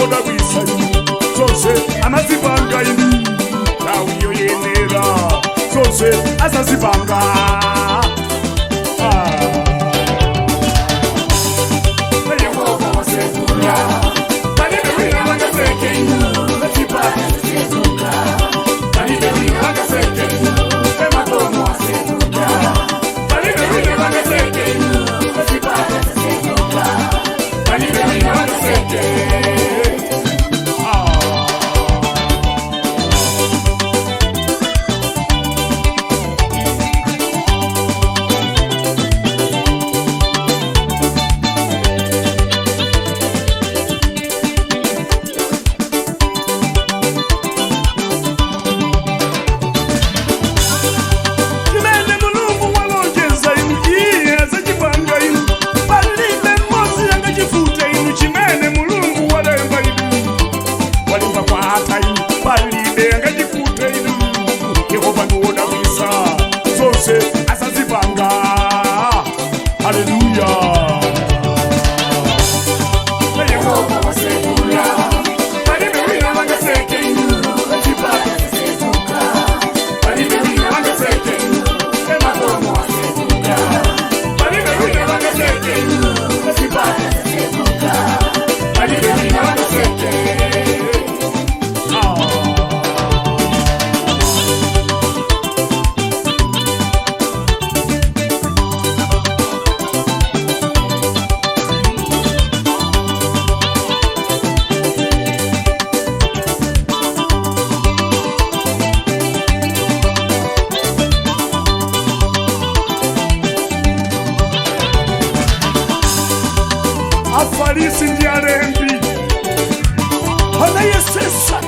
ndiwodabwisa inu, zonse amazipanga inu nthawi yoyenera, zonse azazipanga. Ah. Yehova wasekula, palibe wina wangaseke inu, zipata zisezuka. Palibe wina wangaseke inu, emakomo wasezuka. Palibe wina wangaseke inu, zipata zisezuka. Palibe wina wangaseke. Ah. Chimene Mulungu walonjeza inu, iye azachipanga inu. Palibe mmodzi angachifute inu. Chimene Mulungu walemba inu, walemba kwatha inu, palibe angachifute inu. Yehova ndiwodabwisa, zonse azazipanga. Haleluya. Yehova wasekula, palibe wina wangaseke inu, zipata zisezuka. Palibe wina wangaseke inu, emakomo wasezuka. Palibe wina wangaseke inu, zipata zisezuka. Palibe wina wangaseke. Ah. Afarisi ndi alembi anayesesa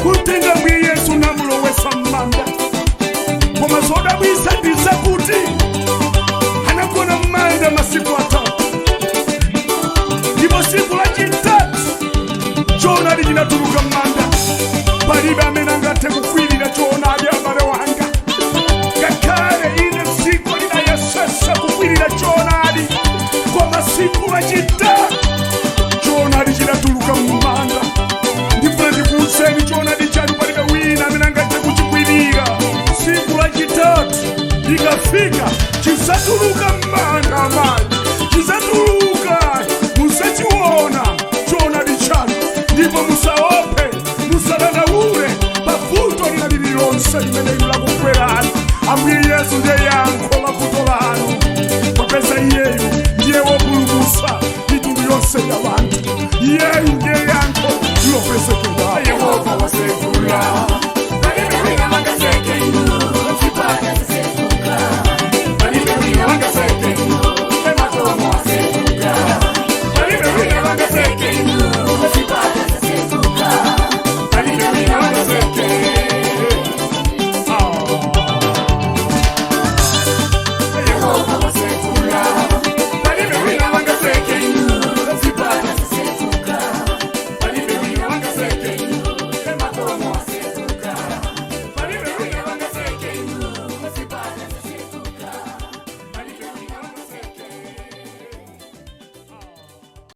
kutenga mwiye Yesu namulowesa mmanda, koma zodabwisa ndiza kuti anagona mmanda masiku 3, ndipo siku lachitatu choonadi chinatuluka mmanda. Palibe amene angathe kukwirira choonadi, abale wanga. Ngakhale ine dziko linayesesa kukwirira choonadi, koma siku lachitatu choonadi chinatuluka mmanda. Ndifuna ndikuwuzeni, choonadi chanu palibe wina amene angathe kuchikwirira. Siku lachitatu likafika, chizatuluka mmanda, amayi, chizatuluka. Musachiona choonadi chanu, ndipo musaope, musadandaule pavuto lina lililonse limene inu lakugwerani. Ambuye Yesu ndiye yankho la vuto lanu, popeza iyeyu ndiye wopulumutsa mitundu yonse ya wanthu. Iyeyu ndiye yankho lopezekera. Yehova.